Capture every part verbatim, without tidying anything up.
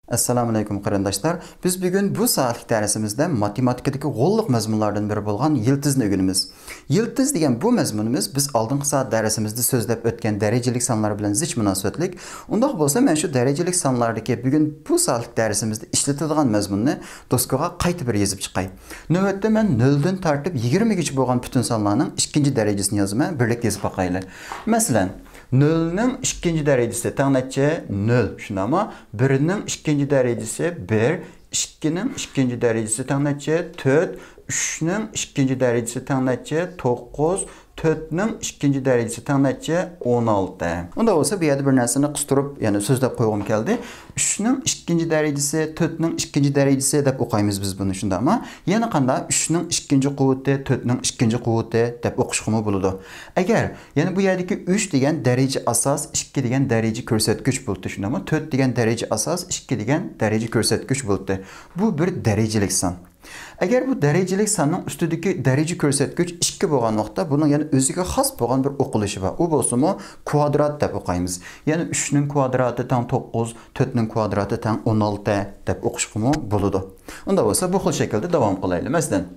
ئەسسالامۇئەلەيكۇم قېرىنداشلار. بىز بۈگۈن بۇ سائەتلىك دەرسىمىزدە ماتېماتىكىدىكى غوللۇق مەزمۇنلاردىن بىرى بولغان يىلتىزنى ئۆگىنىمىز. يىلتىز دېگەن بۇ مەزمۇنىمىز بىز ئالدىنقى سائەت دەرسىمىزدە سۆزلەپ ئۆتكەن دەرىجىلىك سانلار بىلەن زىچ مۇناسىۋەتلىك. ئۇنداق بولسا مەن شۇ دەرىجىلىك سانلاردىكى بۈگۈن بۇ سائەتلىك دەرسىمىزدە ئىشلىتىدىغان مەزمۇننى دوسكىغا قايتا بىر يېزىپ چىقاي. نۆۋەتتە مەن نۆلدىن تارتىپ يىگىرمىگىچە بولغان پۈتۈن سانلارنىڭ ئىككىنچى دەرىجىسىنى يازىمەن، بىرلىكتە يېزىپ باقايلى. مەسىلەن، نۆلنىڭ ئىككىنچى دەرىجىسى تەڭ نەچچە؟ نۆل، شۇنداقمۇ؟ بىرنىڭ ئىككىنچى دەرىجىسى بىر، ئىككىنىڭ ئىككىنچى دەرىجىسى تەڭ نەچچە؟ تۆت، ئۈچنىڭ ئىككىنچى دەرىجىسى تەڭ نەچچە؟ توققۇز، تۆتنىڭ ئىككىنچى دەرىجىسى تەڭ نەچچە؟ ئون ئالتە. ئۇنداق بولسا، بۇ يەردە بىر نەرسىنى قىستۇرۇپ، يەنە سۆزلەپ قويغۇم كەلدى. ئۈچنىڭ ئىككىنچى دەرىجىسى، تۆتنىڭ ئىككىنچى دەرىجىسى دەپ ئوقۇيمىز بىز بۇنى، شۇنداقمۇ؟ يەنە قانداق؟ ئۈچنىڭ ئىككىنچى قۇۋۋىتى، تۆتنىڭ ئىككىنچى قۇۋۋىتى دەپ ئوقۇشقىمۇ بولىدۇ. ئەگەر، يەنى بۇ يەردىكى ئۈچ دېگەن دەرىجە ئاساس، ئىككى دېگەن دەرىجە كۆرسەتكۈچ بولۇپتۇ، شۇنداقمۇ؟ تۆت دېگەن دەرىجە ئاساس، ئىككى دېگەن دەرىجە كۆرسەتكۈچ بولۇپتۇ. بۇ بىر دەرىجىلىك سان. ئەگەر بۇ دەرىجىلىك ساننىڭ ئۈستىدىكى دەرىجە كۆرسەتكۈچ ئىككى بولغان ۋاقىتتا، بۇنىڭ يەنە ئۆزىگە خاس بولغان بىر ئوقۇلۇشى بار. ئۇ بولسىمۇ كۋادرات دەپ ئوقۇيمىز. يەنى ئۈچنىڭ كۋادراتى تەڭ توققۇز، تۆتنىڭ كۋادراتى تەڭ ئون ئالتە دەپ ئوقۇشقىمۇ بولىدۇ. ئۇنداق بولسا، بۇ خىل شەكىلدە داۋام قىلايلى. مەسىلەن،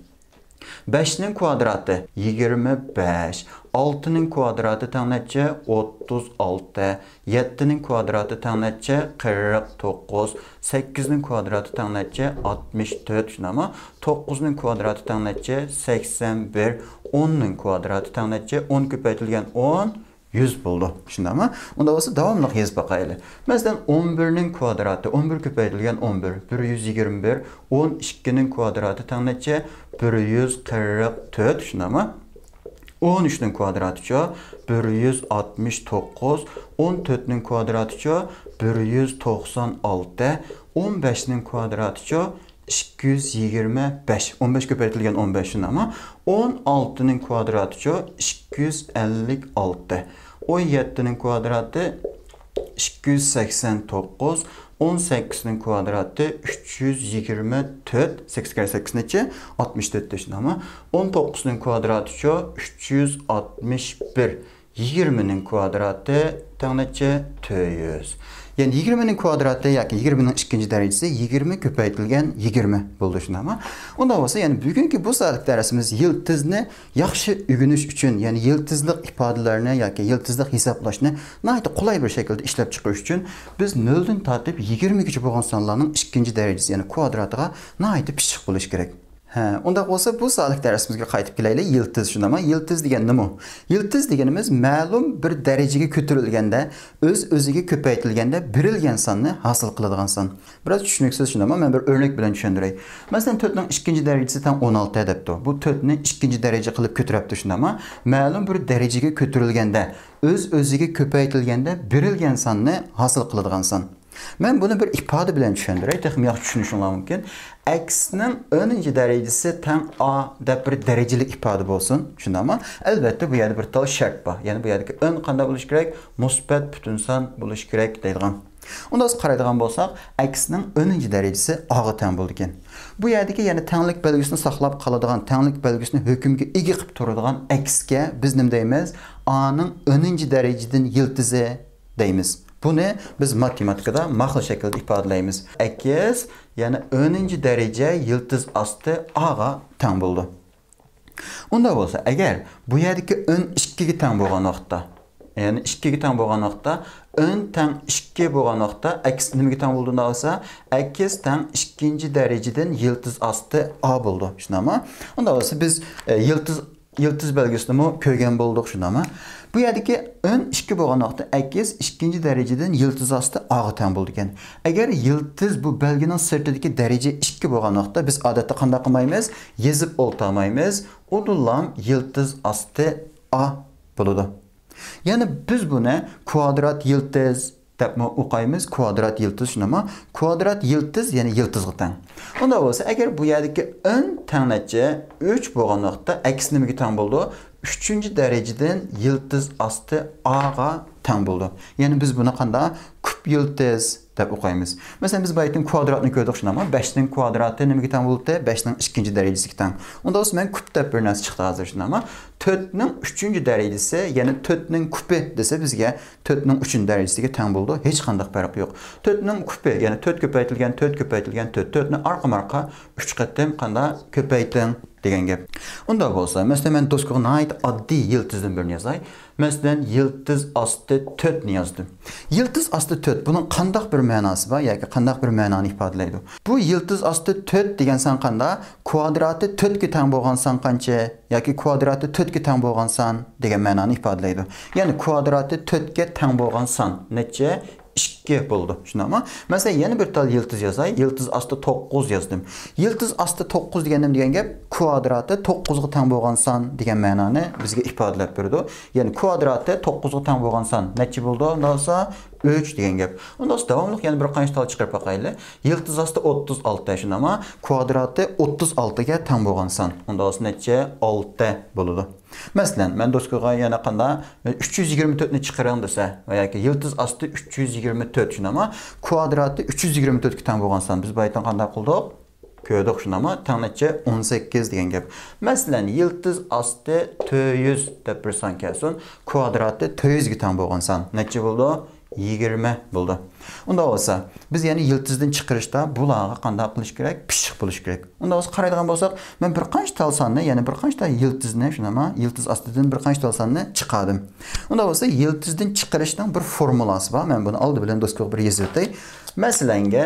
بەشنىڭ كۋادراتى يىگىرمە بەش، ئالتىنىڭ كۋادراتى تەڭ نەچچە؟ ئوتتۇز ئالتە، يەتتىنىڭ كۋادراتى تەڭ نەچچە؟ قىرىق توققۇز، سەككىزنىڭ كۋادراتى تەڭ نەچچە؟ ئاتمىش تۆت، شۇنداقمۇ؟ توققۇزنىڭ كۋادراتى تەڭ نەچچە؟ سەكسەن بىر، ئوننىڭ كۋادراتى تەڭ نەچچە؟ ئون كۆپەيتىلگەن ئون، يۈز بولىدۇ. شۇنداقمۇ؟ ئۇنداق بولسا داۋاملىق يېزىپ باقايلى. مەسىلەن، ئون بىرنىڭ كۋادراتى، ئون بىر كۆپەيتىلگەن ئون بىر، بىر يۈز يىگىرمە بىر، ئون ئىككىنىڭ كۋادراتى تەڭ نەچچە؟ بىر يۈز قىرىق تۆت، شۇنداقمۇ؟ ئون ئۈچنىڭ كۋادراتىچۇ؟ بىر يۈز ئاتمىش توققۇز، ئون تۆتنىڭ كۋادراتىچۇ؟ بىر يۈز توقسان ئالتە، ئون بەشنىڭ كۋادراتىچۇ؟ ئىككى يۈز يىگىرمە بەش. ئون بەش كۆپەيتىلگەن ئون بەش، شۇنداقمۇ؟ ئون ئالتىنىڭ كۋادراتىچۇ؟ ئىككى يۈز ئەللىك ئالتە. ئون يەتتىنىڭ كۋادراتى ئىككى يۈز سەكسەن توققۇز، ئون سەككىزنىڭ كۋادراتى ئۈچ يۈز يىگىرمە تۆت، سەككىز كەررە سەككىز نەچچە؟ ئاتمىش تۆت، شۇنداقمۇ؟ ئون توققۇزنىڭ كۋادراتىچۇ؟ ئۈچ يۈز ئاتمىش بىر. يىگىرمىنىڭ كۋادراتى تەڭ نەچچە؟ تۆت يۈز. يەنى يىگىرمىنىڭ كۋادراتى ياكى يىگىرمىنىڭ ئىككىنچى دەرىجىسى يىگىرمە كۆپەيتىلگەن يىگىرمە بولىدۇ، شۇنداقمۇ؟ ئۇنداق بولسا، يەنى بۈگۈنكى بۇ سائەتلىك دەرسىمىز يىلتىزنى ياخشى ئۆگىنىش ئۈچۈن، يەنى يىلتىزلىق ئىپادىلەرنى ياكى يىلتىزلىق ھېسابلاشنى ناھايىتى قولاي بىر شەكىلدە ئىشلەپ چىقىش ئۈچۈن، بىز نۆلدىن تارتىپ يىگىرمىگىچە بولغان سانلارنىڭ ئىككىنچى دەرىجىسى، يەنى كۋادراتىغا ناھايىتى پىششىق بولۇش كېرەك. ھە، ئۇنداق بولسا، بۇ سائەتلىك دەرسىمىزگە قايتىپ كېلەيلى. يىلتىز، شۇنداقمۇ؟ يىلتىز دېگەن نېمە؟ يىلتىز دېگىنىمىز مەلۇم بىر دەرىجىگە كۆتۈرۈلگەندە، ئۆز-ئۆزىگە كۆپەيتىلگەندە بېرىلگەن ساننى ھاسىل قىلىدىغان سان. بىراز چۈشىنىكسىز، شۇنداقمۇ؟ مەن بىر ئۆرنەك بىلەن چۈشەندۈرەي. مەسىلەن، تۆتنىڭ ئىككىنچى دەرىجىسى تەڭ ئون ئالتە دەپتۇ. بۇ تۆتنى ئىككىنچى دەرىجە قىلىپ كۆتۈرەپتۇ، شۇنداقمۇ؟ مەلۇم بىر دەرىجىگە كۆتۈرۈلگەندە، ئۆز-ئۆزىگە كۆپەيتىلگەندە بېرىلگەن ساننى ھاسىل قىلىدىغان سان. مەن بۇنى بىر ئىپادە بىلەن چۈشەندۈرەي، تېخىمۇ ياخشى چۈشىنىشىڭلار مۇمكىن. ئېكسنىڭ ئونىنچى دەرىجىسى تەڭ ئا دەپ بىر دەرىجىلىك ئىپادە بولسۇن، شۇنداقمۇ؟ ئەلۋەتتە، بۇ يەردە بىر تال شەرت بار. يەنى بۇ يەردىكى ئون قانداق بولۇشى كېرەك؟ مۇسبەت پۈتۈن سان بولۇشى كېرەك دەيدىغان. ئۇنداق قارايدىغان بولساق، ئېكسنىڭ ئونىنچى دەرىجىسى ئاغا تەڭ بولىدىكەن. بۇ يەردىكى يەنە تەڭلىك بەلگىسىنى ساقلاپ قالىدىغان، تەڭلىك بەلگىسىنى ھۆكۈمگە ئىگە قىلىپ تۇرىدىغان ئېكسكە بىز نېمە دەيمىز؟ ئانىڭ ئونىنچى دەرىجىدىن يىلتىزى دەيمىز. بۇنى بىز ماتېماتىكىدا ماخىل شەكىلدە ئىپادىلەيمىز. ئېكس، يەنى ئونىنچى دەرىجە يىلتىز ئاستى ئاغا تەڭ بولىدۇ. ئۇنداق بولسا، ئەگەر بۇ يەردىكى ئون ئىككىگە تەڭ بولغان ۋاقىتتا، يەنى ئىككىگە تەڭ بولغان ۋاقىتتا، ئون تەڭ ئىككى بولغان ۋاقىتتا، ئېكس نېمىگە تەڭ بولىدۇ ئۇنداق بولسا؟ ئېكس تەڭ ئىككىنچى دەرىجىدىن يىلتىز ئاستى ئا بولىدۇ. شۇنداقمۇ؟ ئۇنداق بولسا بىز، ئە، يىلتىز، يىلتىز بەلگىسىنىمۇ كۆرگەن بولدۇق، شۇنداقمۇ؟ بۇ يەردىكى ئون ئىككى بولغان ۋاقىتتا ئېكس ئىككىنچى دەرىجىدىن يىلتىز ئاستى ئاغا تەڭ بولىدىكەن. ئەگەر يىلتىز بۇ بەلگىنىڭ سىرتىدىكى دەرىجە ئىككى بولغان ۋاقىتتا بىز ئادەتتە قانداق قىلمايمىز؟ يېزىپ ئولتۇرمايمىز. ئۇدۇللام يىلتىز ئاستى ئا بولىدۇ. يەنى بىز بۇنى كۋادرات يىلتىز دەپمۇ ئوقۇيمىز. كۋادرات يىلتىز، شۇنداقمۇ؟ كۋادرات يىلتىز، يەنى يىلتىزغا تەڭ. ئۇنداق بولسا، ئەگەر بۇ يەردىكى ئون تەڭ نەچچە؟ ئۈچ بولغان ۋاقىتتا ئېكس نېمىگە تەڭ بولىدۇ؟ ئۈچىنچى دەرىجىدىن يىلتىز ئاستى ئاغا تەڭ بولىدۇ. يەنى بىز بۇنى قانداق؟ كۈپ يىلتىز دەپ ئوقۇيمىز. مەسىلەن، بىز بايىتىن كۋادراتنى كۆردۇق، شۇنداقمۇ؟ بەشنىڭ كۋادراتى نېمىگە تەڭ بولدى؟ بەشنىڭ ئىككىنچى دەرىجىسىگە تەڭ. ئۇندا بولسا مەن كۈپ دەپ بىر نەرسە چىقتى ھازىر، شۇنداقمۇ؟ تۆتنىڭ ئۈچىنچى دەرىجىسى، يەنى تۆتنىڭ كۈپى دېسە بىزگە، تۆتنىڭ ئۈچىنچى دەرىجىسىگە تەڭ بولىدۇ. ھېچقانداق پەرق يوق. تۆتنىڭ كۈپى، يەنى تۆت كۆپەيتىلگەن تۆت كۆپەيتىلگەن تۆت. تۆتنى ئارقىمۇ ئارقا ئۈچ قېتىم قانداق؟ كۆپەيتىڭ دېگەن گەپ. ئۇنداق بولسا، مەسىلەن، مەن دوسكىغا ناھايىتى ئاددىي يىلتىزدىن بىرنى يازاي. مەسىلەن، يىلتىز ئاستى تۆتنى يازدىم. يىلتىز ئاستى تۆت، بۇنىڭ قانداق بىر مەناسى بار ياكى قانداق بىر مەنانى ئىپادىلەيدۇ؟ بۇ يىلتىز ئاستى تۆت دېگەن سان قانداق؟ كۋادراتى تۆتكە تەڭ بولغان سان قانچە؟ ياكى كۋادراتى تۆتكە تەڭ بولغان سان دېگەن مەنانى ئىپادىلەيدۇ. يەنى كۋادراتى تۆتكە تەڭ بولغان سان نەچچە؟ ئىككى بولىدۇ. شۇنداقمۇ؟ مەسىلەن، يەنە بىر تال يىلتىز يازاي. يىلتىز ئاستى توققۇز يازدىم. يىلتىز ئاستى توققۇز دېگەن نېمە دېگەن گەپ؟ كۋادراتى توققۇزغا تەڭ بولغان سان دېگەن مەنانى بىزگە ئىپادىلەپ بېرىدۇ. يەنى كۋادراتى توققۇزغا تەڭ بولغان سان نەچچە بولىدۇ؟ ئۇنداق بولسا ئۈچ دېگەن گەپ. ئۇنداق بولسا داۋاملىق يەنە بىر قانچە تال چىقىرىپ باقايلى. يىلتىز ئاستى ئوتتۇز ئالتە، شۇنداقمۇ؟ كۋادراتى ئوتتۇز ئالتىگە تەڭ بولغان سان. ئۇنداق بولسا نەچچە؟ ئالتە بولىدۇ. مەسىلەن، مەن دوسكىغا يەنە قانداق، ئۈچ يۈز يىگىرمە تۆتنى چىقىرىڭ دېسە، ۋە ياكى يىلتىز ئاستى ئۈچ يۈز يىگىرمە تۆت، شۇنداقمۇ؟ كۋادراتى ئۈچ يۈز يىگىرمە تۆتكە تەڭ بولغان سان. بىز بايىتىن قانداق قىلدۇق؟ كۆردۇق، شۇنداقمۇ؟ تەڭ نەچچە؟ ئون سەككىز دېگەن گەپ. مەسىلەن، يىلتىز ئاستى تۆت يۈز دەپ بىر سان كەلسۇن، كۋادراتى تۆت يۈزگە تەڭ بولغان سان نەچچە بولىدۇ؟ يىگىرمە بولىدۇ. ئۇنداق بولسا، بىز يەنە يىلتىزدىن چىقىرىشتا بۇلارغا قانداق قىلىش كېرەك؟ پىششىق بولۇش كېرەك. ئۇنداق بولسا، قارايدىغان بولساق، مەن بىر قانچە تال ساننى، يەنى بىر قانچە تال يىلتىزنى، شۇنداقمۇ؟ يىلتىز ئاستىدىن بىر قانچە تال ساننى چىقاردىم. ئۇنداق بولسا، يىلتىزدىن چىقىرىشنىڭ بىر فورمۇلاسى بار. مەن بۇنى ئالدى بىلەن دوسكىغا بىر يېزىۋېتەي. مەسىلەنگە،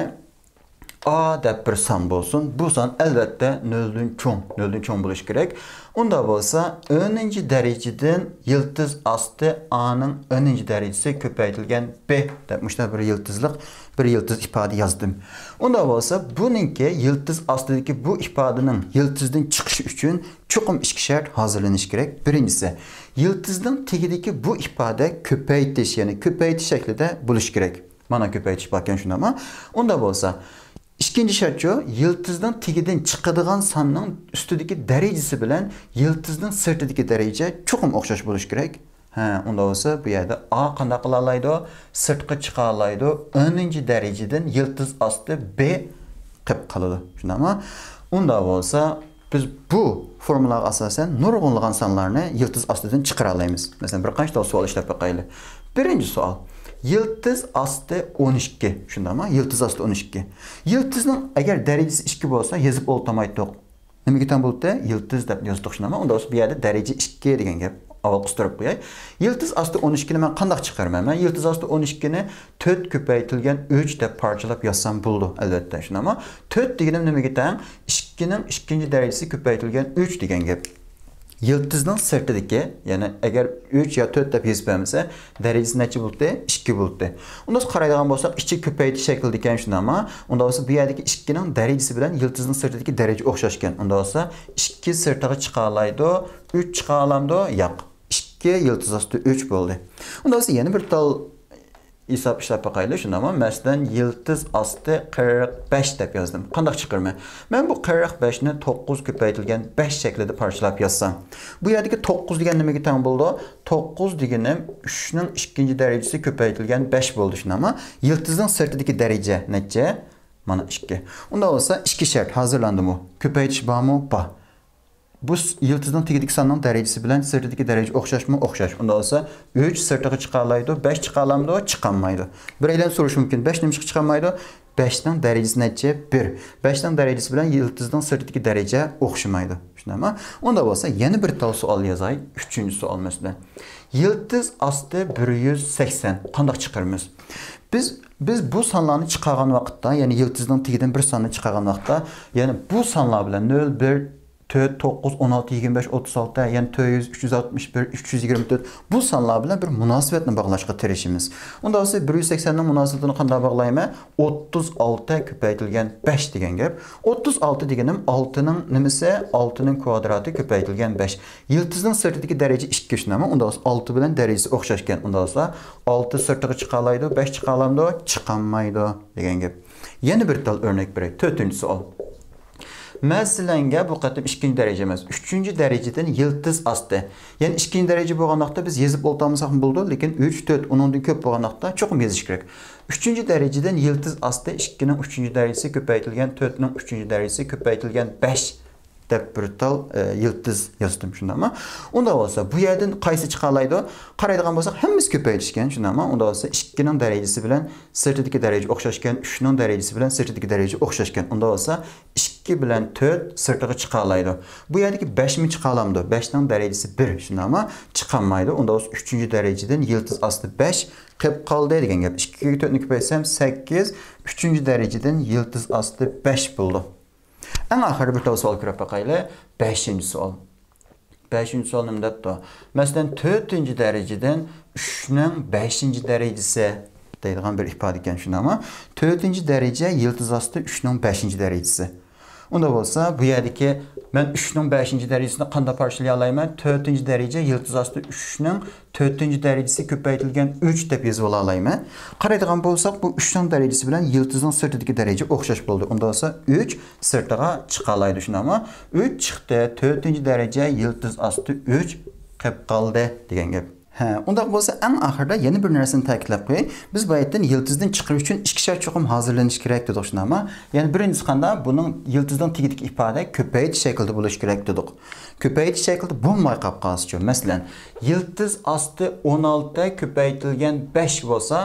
ئا دەپ بىر سان بولسۇن. بۇ سان، ئەلۋەتتە، نۆلدىن چوڭ، نۆلدىن چوڭ بولۇشى كېرەك. ئۇنداق بولسا، ئونىنچى دەرىجىدىن يىلتىز ئاستى ئانىڭ ئونىنچى دەرىجىسى كۆپەيتىلگەن بى دەپ مۇشۇنداق بىر يىلتىزلىق، بىر يىلتىز ئىپادە يازدىم. ئۇنداق بولسا، بۇنىڭكى يىلتىز ئاستىدىكى بۇ ئىپادىنىڭ يىلتىزدىن چىقىشى ئۈچۈن چوقۇم ئىككى شەرت ھازىرلىنىشى كېرەك. بىرىنچىسى، يىلتىزنىڭ تېگىدىكى بۇ ئىپادە كۆپەيتىش، يەنى كۆپەيتىش شەكلىدە بولۇشى كېرەك. مانا كۆپەيتىش باركەن، شۇنداقمۇ؟ ئۇنداق بولسا، ئىككىنچى شەرت شۇ، يىلتىزنىڭ تېگىدىن چىقىدىغان ساننىڭ ئۈستىدىكى دەرىجىسى بىلەن يىلتىزنىڭ سىرتىدىكى دەرىجە چوقۇم ئوخشاش بولۇشى كېرەك. ھە، ئۇنداق بولسا، بۇ يەردە ئا قانداق قىلالايدۇ؟ سىرتقا چىقالايدۇ. ئونىنچى دەرىجىدىن يىلتىز ئاستى بى قېلىپ قالىدۇ. شۇنداقمۇ؟ ئۇنداق بولسا، بىز بۇ فورمۇلاغا ئاساسەن نۇرغۇنلىغان سانلارنى يىلتىز ئاستىدىن چىقىرالايمىز. مەسىلەن، بىر قانچە تال سوئال ئىشلەپ باقايلى. بىرىنچى سوئال. يىلتىز ئاستى ئون ئىككى. شۇنداقمۇ؟ يىلتىز ئاستى ئون ئىككى. يىلتىزنىڭ ئەگەر دەرىجىسى ئىككى بولسا، يېزىپ ئولتۇرمايتتۇق. نېمىگە تەڭ بولدى؟ يىلتىز دەپ يازدۇق، شۇنداقمۇ؟ ئۇنداق بولسا، بۇ يەردە دەرىجە ئىككى دېگەن گەپ. ئاۋۋال قىستۇرۇپ قوياي. يىلتىز ئاستى ئون ئىككىنى مەن قانداق چىقىرىمەن؟ مەن يىلتىز ئاستى ئون ئىككىنى تۆت كۆپەيتىلگەن ئۈچ دەپ پارچىلاپ يازسام بولىدۇ، ئەلۋەتتە، شۇنداقمۇ؟ تۆت دېگىنىم نېمىگە تەڭ؟ ئىككىنىڭ ئىككىنچى دەرىجىسى كۆپەيتىلگەن ئۈچ دېگەن گەپ. يىلتىزنىڭ سىرتىدىكى، يەنى ئەگەر ئۈچ يا تۆت دەپ يېزىپ بەرمىسە، دەرىجىسى نەچچە بولدى؟ ئىككى بولدى. ئۇنداق قارايدىغان بولساق، ئىچى كۆپەيتىش شەكلىدىكەن، شۇنداقمۇ؟ ئۇنداق بولسا، بۇ يەردىكى ئىككىنىڭ دەرىجىسى بىلەن يىلتىزنىڭ سىرتىدىكى دەرىجە ئوخشاشكەن. ئۇنداق بولسا، ئىككى سىرتىغا چىقالايدۇ، ئۈچ چىقالامدۇ؟ ياق. ئىككى يىلتىز ئاستى ئۈچ بولدى. ئۇنداق بولسا، يەنە بىر تال ھېساب ئىشلەپ باقايلى، شۇنداقمۇ؟ مەسىلەن، يىلتىز ئاستى قىرىق بەش دەپ يازدىم. قانداق چىقىرىمەن؟ مەن بۇ قىرىق بەشنى توققۇز كۆپەيتىلگەن بەش شەكلىدە پارچىلاپ يازسام. بۇ يەردىكى توققۇز دېگەن نېمىگە تەڭ بولىدۇ؟ توققۇز دېگىنىم ئۈچنىڭ ئىككىنچى دەرىجىسى كۆپەيتىلگەن بەش بولدى، شۇنداقمۇ؟ يىلتىزنىڭ سىرتىدىكى دەرىجە نەچچە؟ مانا ئىككى. ئۇنداق بولسا، ئىككى شەرت ھازىرلاندىمۇ؟ كۆپەيتىش بارمۇ؟ بار. بۇ س-، يىلتىزنىڭ تېگىدىكى ساننىڭ دەرىجىسى بىلەن سىرتىدىكى دەرىجە ئوخشاشمۇ؟ ئوخشاش. ئۇنداق بولسا، ئۈچ سىرتىغا چىقالايدۇ، بەش چىقالامدۇ؟ چىقالمايدۇ. بىرەيلەن سورىشى مۇمكىن، بەش نېمىشقا چىقالمايدۇ؟ بەشنىڭ دەرىجىسى نەچچە؟ بىر. بەشنىڭ دەرىجىسى بىلەن يىلتىزنىڭ سىرتىدىكى دەرىجە ئوخشىمايدۇ. شۇنداقمۇ؟ ئۇنداق بولسا، يەنە بىر تال سوئال يازاي. ئۈچىنچى سوئال، مەسىلەن. يىلتىز ئاستى بىر يۈز سەكسەن. قانداق چىقىرىمىز؟ بىز، بىز بۇ سانلارنى چىقارغان ۋاقىتتا، يەنى يىلتىزنىڭ تېگىدىن بىر ساننى چىقارغان ۋاقىتتا، يەنى بۇ سانلار بىلەن نۆل، بىر، تۆت، توققۇز، ئون ئالتە، يىگىرمە بەش، ئوتتۇز ئالتە، يەنى تۆت يۈز، ئۈچ يۈز ئاتمىش بىر، ئۈچ يۈز يىگىرمە تۆت، بۇ سانلار بىلەن بىر مۇناسىۋەتنى باغلاشقا تىرىشىمىز. ئۇنداق بولسا، بىر يۈز سەكسەننىڭ مۇناسىۋىتىنى قانداق باغلايمەن؟ ئوتتۇز ئالتە كۆپەيتىلگەن بەش دېگەن گەپ. ئوتتۇز ئالتە دېگىنىم ئالتىنىڭ نېمىسى؟ ئالتىنىڭ كۋادراتى كۆپەيتىلگەن بەش. يىلتىزنىڭ سىرتىدىكى دەرىجە ئىككى، شۇنداقمۇ؟ ئۇنداق بولسا، ئالتە بىلەن دەرىجىسى ئوخشاشكەن. ئۇنداق بولسا، ئالتە سىرتىغا چىقالايدۇ، بەش چىقالامدۇ؟ چىقالمايدۇ دېگەن گەپ. يەنە بىر تال ئۆرنەك بېرەي. تۆتىنچى سوئال. مەسىلەنگە، بۇ قېتىم ئىككىنچى دەرىجە ئەمەس، ئۈچىنچى دەرىجىدىن يىلتىز ئاستى. يەنى ئىككىنچى دەرىجە بولغان ۋاقىتتا بىز يېزىپ ئولتۇرمىساقمۇ بولىدۇ، لېكىن ئۈچ، تۆت، ئۇنىڭدىن كۆپ بولغان ۋاقىتتا چوقۇم يېزىش كېرەك. ئۈچىنچى دەرىجىدىن يىلتىز ئاستى ئىككىنىڭ ئۈچىنچى دەرىجىسى كۆپەيتىلگەن تۆتنىڭ ئۈچىنچى دەرىجىسى كۆپەيتىلگەن بەش دەپ بىر تال، ئە، يىلتىز يازدىم، شۇنداقمۇ؟ ئۇنداق بولسا، بۇ يەردىن قايسى چىقالايدۇ؟ قارايدىغان بولساق، ھەممىسى كۆپەيتىشكەن، شۇنداقمۇ؟ ئۇنداق بولسا، ئىككىنىڭ دەرىجىسى بىلەن سىرتىدىكى دەرىجە ئوخشاشكەن، ئۈچنىڭ دەرىجىسى بىلەن سىرتىدىكى دەرىجە ئوخشاشكەن. ئۇنداق بولسا، ئىككى بىلەن تۆت سىرتىغا چىقالايدۇ. بۇ يەردىكى بەشمۇ چىقالامدۇ؟ بەشنىڭ دەرىجىسى بىر، شۇنداقمۇ؟ چىقالمايدۇ. ئۇنداق بولسا، ئۈچىنچى دەرىجىدىن يىلتىز ئاستى بەش قېلىپ قالدى دېگەن گەپ. ئىككىگە تۆتنى كۆپەيتسەم، سەككىز، ئۈچىنچى دەرىجىدىن يىلتىز ئاستى بەش بولىدۇ. ئەڭ ئاخىرىدا بىر تال سوئال كۆرۈپ باقايلى. بەشىنچى سوئال. بەشىنچى سوئال نېمە دەپتۇ؟ مەسىلەن، تۆتىنچى دەرىجىدىن ئۈچنىڭ بەشىنچى دەرىجىسى دەيدىغان بىر ئىپادە ئىكەن، شۇنداقمۇ؟ تۆتىنچى دەرىجە يىلتىز ئاستى ئۈچنىڭ بەشىنچى دەرىجىسى. ئۇنداق بولسا، بۇ يەردىكى مەن ئۈچنىڭ بەشىنچى دەرىجىسىنى قانداق پارچىلىيالايمەن؟ تۆتىنچى دەرىجە يىلتىز ئاستى ئۈچنىڭ تۆتىنچى دەرىجىسى كۆپەيتىلگەن ئۈچ دەپ يېزىۋالالايمەن. قارايدىغان بولساق، بۇ ئۈچنىڭ دەرىجىسى بىلەن يىلتىزنىڭ سىرتىدىكى دەرىجە ئوخشاش بولدى. ئۇنداق بولسا، ئۈچ سىرتىغا چىقالايدۇ، شۇنداقمۇ؟ ئۈچ چىقتى، تۆتىنچى دەرىجە يىلتىز ئاستى ئۈچ قېلىپ قالدى دېگەن گەپ. ھە، ئۇنداق بولسا، ئەڭ ئاخىرىدا يەنە بىر نەرسىنى تەكىتلەپ قوياي. بىز باياتىن يىلتىزدىن چىقىرىش ئۈچۈن ئىككىچە چوقۇم ھازىرلىنىش كېرەك دېدۇق، شۇنداقمۇ؟ يەنى بىرىنچىسى قانداق؟ بۇنىڭ يىلتىزنىڭ تېگىدىكى ئىپادە كۆپەيتىش شەكلىدە بولۇشى كېرەك دېدۇق. كۆپەيتىش شەكلىدە بولماي قاپ قالسىچۇ؟ مەسىلەن، يىلتىز ئاستى ئون ئالتە كۆپەيتىلگەن بەش بولسا،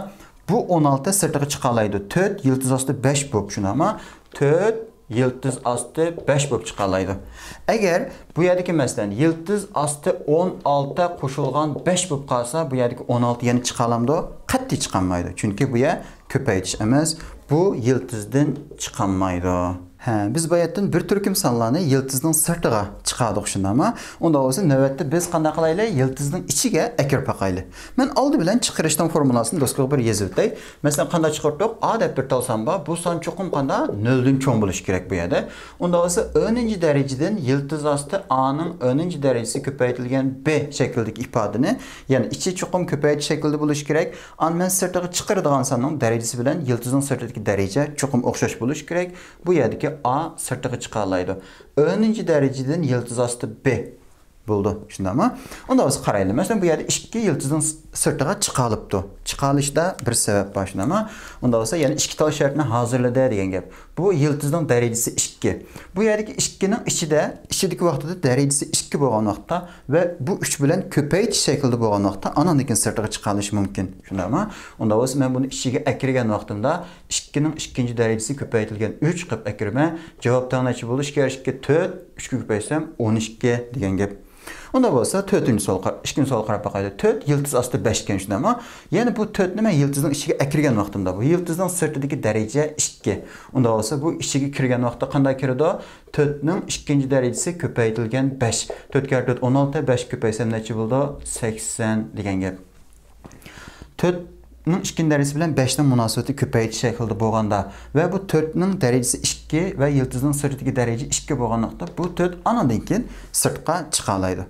بۇ ئون ئالتە سىرتىغا چىقالايدۇ. تۆت يىلتىز ئاستى بەش بولۇپ، شۇنداقمۇ؟ تۆت يىلتىز ئاستى بەش بولۇپ چىقالايدۇ. ئەگەر بۇ يەردىكى، مەسىلەن، يىلتىز ئاستى ئون ئالتە قوشۇلغان بەش بولۇپ قالسا، بۇ يەردىكى ئون ئالتە يەنە چىقالامدۇ؟ قەتئىي چىقالمايدۇ. چۈنكى بۇ يەر كۆپەيتىش ئەمەس، بۇ يىلتىزدىن چىقالمايدۇ. ھە، بىز باياتىن بىر تۈركۈم سانلارنى يىلتىزنىڭ سىرتىغا چىقاردۇق، شۇنداقمۇ؟ ئۇنداق بولسا، نۆۋەتتە بىز قانداق قىلايلى؟ يىلتىزنىڭ ئىچىگە ئەكىرىپ باقايلى. مەن ئالدى بىلەن چىقىرىشنىڭ فورمۇلاسىنى دوسكىغا بىر يېزىۋېتەي. مەسىلەن، قانداق چىقىرتتۇق؟ ئا دەپ بىر تال سان بار. بۇ سان چوقۇم قانداق؟ نۆلدىن چوڭ بولۇشى كېرەك بۇ يەردە. ئۇنداق بولسا، ئۆنىنچى دەرىجىدىن يىلتىز ئاستى ئانىڭ ئۆنىنچى دەرىجىسى كۆپەيتىلگەن بى شەكلىدىكى ئىپادىنى، يەنى ئىچى چوقۇم كۆپەيتىش شەكلىدە بولۇشى كېرەك. ئاندىن مەن سىرتىغا چىقىرىدىغان ساننىڭ دەرىجىسى بىلەن يىلتىزنىڭ سىرتىدىكى دەرىجە چوقۇم ئوخشاش بولۇشى كېرەك. بۇ يەردىكى ئا سىرتىغا چىقالايدۇ. ئۆنىنچى دەرىجىدىن يىلتىز ئاستى بى بولدى، شۇنداقمۇ؟ ئۇنداق بولسا قارايلى. مەسىلەن، بۇ يەردە ئىككى يىلتىزنىڭ س-، سىرتىغا چىقالىپتۇ. چىقالىشتا بىر سەۋەب بار، شۇنداقمۇ؟ ئۇنداق بولسا يەنە ئىككى تال شەرتنى ھازىرلىدى دېگەن گەپ. بۇ يىلتىزنىڭ دەرىجىسى ئىككى. بۇ يەردىكى ئىككىنىڭ ئىچىدە، ئىچىدىكى ۋاقتىدا دەرىجىسى ئىككى بولغان ۋاقىتتا ۋە بۇ ئۈچ بىلەن كۆپەيتىش شەكلىدە بولغان ۋاقىتتا ئانىڭدىن كېيىن سىرتىغا چىقالىشى مۇمكىن. شۇنداقمۇ؟ ئۇنداق بولسا مەن بۇنى ئىچىگە ئەكىرگەن ۋاقتىمدا ئىككىنىڭ ئىككىنچى دەرىجىسى كۆپەيتىلگەن ئۈچ قىلىپ ئەكىرىمەن. جاۋاب تەڭ نەچچە بولۇشى كېرەك؟ تۆت، ئۈچكە كۆپەيتسەم ئون ئىككى دېگەن گەپ. ئۇنداق بولسا تۆتىنچى سوئال قار-، ئىككىنچى سوئال قاراپ باقايلى. تۆت يىلتىز ئاستى بەش ئىكەن، شۇنداقمۇ؟ يەنى بۇ تۆتنى مەن يىلتىزنىڭ ئىچىگە ئەكىرگەن ۋاقتىمدا، بۇ يىلتىزنىڭ سىرتىدىكى دەرىجە ئىككى. ئۇنداق بولسا بۇ ئىچىگە كىرگەن ۋاقىتتا قانداق كىرىدۇ؟ تۆتنىڭ ئىككىنچى دەرىجىسى كۆپەيتىلگەن بەش. تۆت كەرە تۆت ئون ئالتە، بەش كۆپەيتسەم نەچچە بولىدۇ؟ سەكسەن دېگەن گەپ. تۆتنىڭ ئىككىنچى دەرىجىسى بىلەن بەشنىڭ مۇناسىۋىتى كۆپەيتىش شەكلىدە بولغاندا ۋە بۇ تۆتنىڭ دەرىجىسى ئىككى ۋە يىلتىزنىڭ سىرتىدىكى دەرىجە ئىككى بولغان ۋاقىتتا بۇ تۆت ئانىڭدىن كېيىن سىرتقا چىقالايدۇ.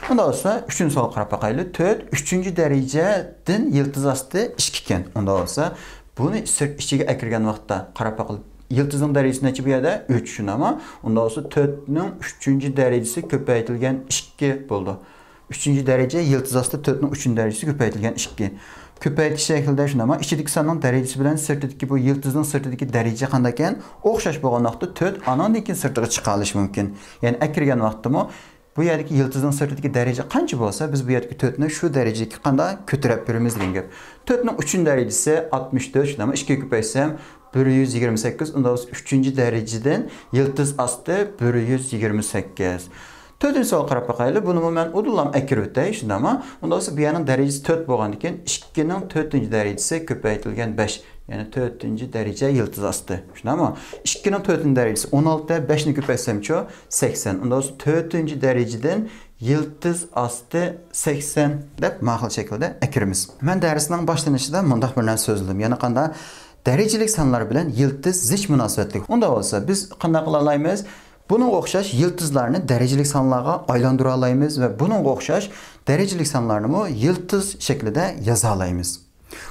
ئۇنداق بولسا ئۈچىنچى سوئال قاراپ باقايلى. تۆت ئۈچىنچى دەرىجىدىن يىلتىز ئاستى ئىككى ئىكەن. ئۇنداق بولسا بۇنى سىرت ئىچىگە ئەكىرگەن ۋاقىتتا قاراپ باقىلى. يىلتىزنىڭ دەرىجىسى نەچچە بۇ يەردە؟ ئۈچ، شۇنداقمۇ؟ ئۇنداق بولسا تۆتنىڭ ئۈچىنچى دەرىجىسى كۆپەيتىلگەن ئىككى بولىدۇ. ئۈچىنچى دەرىجە يىلتىز ئاستى تۆتنىڭ ئۈچىنچى دەرىجىسى كۆپەيتىلگەن ئىككى. كۆپەيتىش شەكلىدە شۇنداقمۇ؟ ئىچىدىكى ساننىڭ دەرىجىسى بىلەن سىرتىدىكى بۇ يىلتىزنىڭ سىرتىدىكى دەرىجە قانداق ئىكەن؟ ئوخشاش بولغان ۋاقىتتا تۆت ئانىڭدىن كېيىن سىرتىغا چىقالىشى مۇمكىن. يەنى ئەكىرگەن ۋاقىتتىمۇ بۇ يەردىكى يىلتىزنىڭ سىرتىدىكى دەرىجە قانچە بولسا، بىز بۇ يەردىكى تۆتنى شۇ دەرىجىگە قانداق كۆتۈرۈپ بېرىمىز دېگەن گەپ. تۆتنىڭ ئۈچىنچى دەرىجىسى ئاتمىش تۆت، شۇنداقمۇ؟ ئىككىگە كۆپەيتسەم، بىر يۈز يىگىرمە سەككىز، ئۇنداق بولسا ئۈچىنچى دەرىجىدىن يىلتىز ئاستى بىر يۈز يىگىرمە سەككىز. تۆتىنچى سوئال قاراپ باقايلى. بۇنىمۇ مەن ئۇدۇللام ئەكىرىۋېتەي، شۇنداقمۇ؟ ئۇنداق بولسا بۇ يەرنىڭ دەرىجىسى تۆت بولغاندىن كېيىن ئىككىنىڭ تۆتىنچى دەرىجىسى كۆپەيتىلگەن بەش، يەنى تۆتىنچى دەرىجە يىلتىز ئاستى، شۇنداقمۇ؟ ئىككىنىڭ تۆتىنچى دەرىجىسى ئون ئالتە، بەشنى كۆپەيتسەمچۇ؟ سەكسەن. ئۇنداق بولسا تۆتىنچى دەرىجىدىن يىلتىز ئاستى سەكسەن دەپ ماقۇل شەكىلدە ئەكىرىمىز. مەن دەرسنىڭ باشلىنىشىدا مۇنداق بىر نەرسە سۆزلىدىم. يەنى قانداق؟ دەرىجىلىك سانلار بىلەن يىلتىز زىچ مۇناسىۋەتلىك. ئۇنداق بولسا بىز قانداق قىلالايمىز؟ بۇنىڭغا ئوخشاش يىلتىزلارنى دەرىجىلىك سانلارغا ئايلاندۇرالايمىز ۋە بۇنىڭغا ئوخشاش دەرىجىلىك سانلارنىمۇ يىلتىز شەكلىدە يازالايمىز.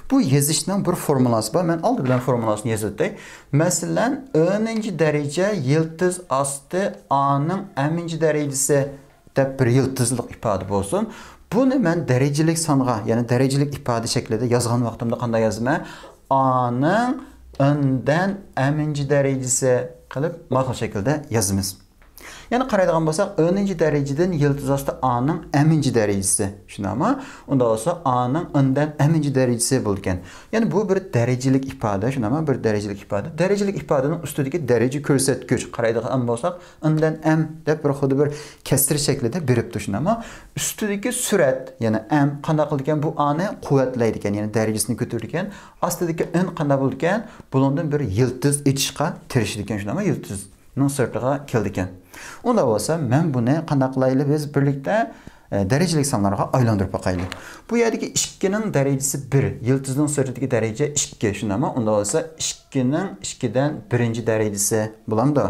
بۇ يېزىشنىڭ بىر فورمۇلاسى بار. مەن ئالدى بىلەن فورمۇلاسىنى يېزىۋېتەي. مەسىلەن، ئونىنچى دەرىجە يىلتىز ئاستى ئانىڭ ئەمىنچى دەرىجىسى دەپ بىر يىلتىزلىق ئىپادە بولسۇن. بۇنى مەن دەرىجىلىك سانغا، يەنى دەرىجىلىك ئىپادە شەكلىدە يازغان ۋاقتىمدا قانداق يازىمەن؟ ئانىڭ ئوندىن ئەمىنچى دەرىجىسى قىلىپ ماقۇل شەكىلدە يازىمىز. يەنە قارايدىغان بولساق، ئونىنچى دەرىجىدىن يىلتىز ئاستى ئانىڭ ئەمىنچى دەرىجىسى. شۇنداقمۇ؟ ئۇنداق بولسا ئانىڭ ئوندىن ئەمىنچى دەرىجىسى بولىدىكەن. يەنى بۇ بىر دەرىجىلىك ئىپادە، شۇنداقمۇ؟ بىر دەرىجىلىك ئىپادە. دەرىجىلىك ئىپادىنىڭ ئۈستىدىكى دەرىجە كۆرسەتكۈچ. قارايدىغان بولساق، ئوندىن ئەم دەپ بىر خۇددى بىر كەسىر شەكلىدە بېرىپتۇ، شۇنداقمۇ؟ ئۈستىدىكى سۈرەت، يەنى ئەم قانداق قىلىدىكەن؟ بۇ ئانى قۇۋۋەتلەيدىكەن، يەنى دەرىجىسىنى كۆتۈرىدىكەن. ئاستىدىكى ئون قانداق بولىدىكەن؟ بۇنىڭدىن بىر يىلتىز ئېچىشقا تىرىشىدىكەن، شۇنداقمۇ؟ يىلتىزنىڭ سىرتىغا كېلىدىكەن. ئۇنداق بولسا، مەن بۇنى قانداق قىلايلى؟ بىز بىرلىكتە، ئە، دەرىجىلىك سانلارغا ئايلاندۇرۇپ باقايلى. بۇ يەردىكى ئىككىنىڭ دەرىجىسى بىر، يىلتىزنىڭ سىرتىدىكى دەرىجە ئىككى، شۇنداقمۇ؟ ئۇنداق بولسا، ئىككىنىڭ ئىككىدىن بىرىنچى دەرىجىسى بولامدۇ؟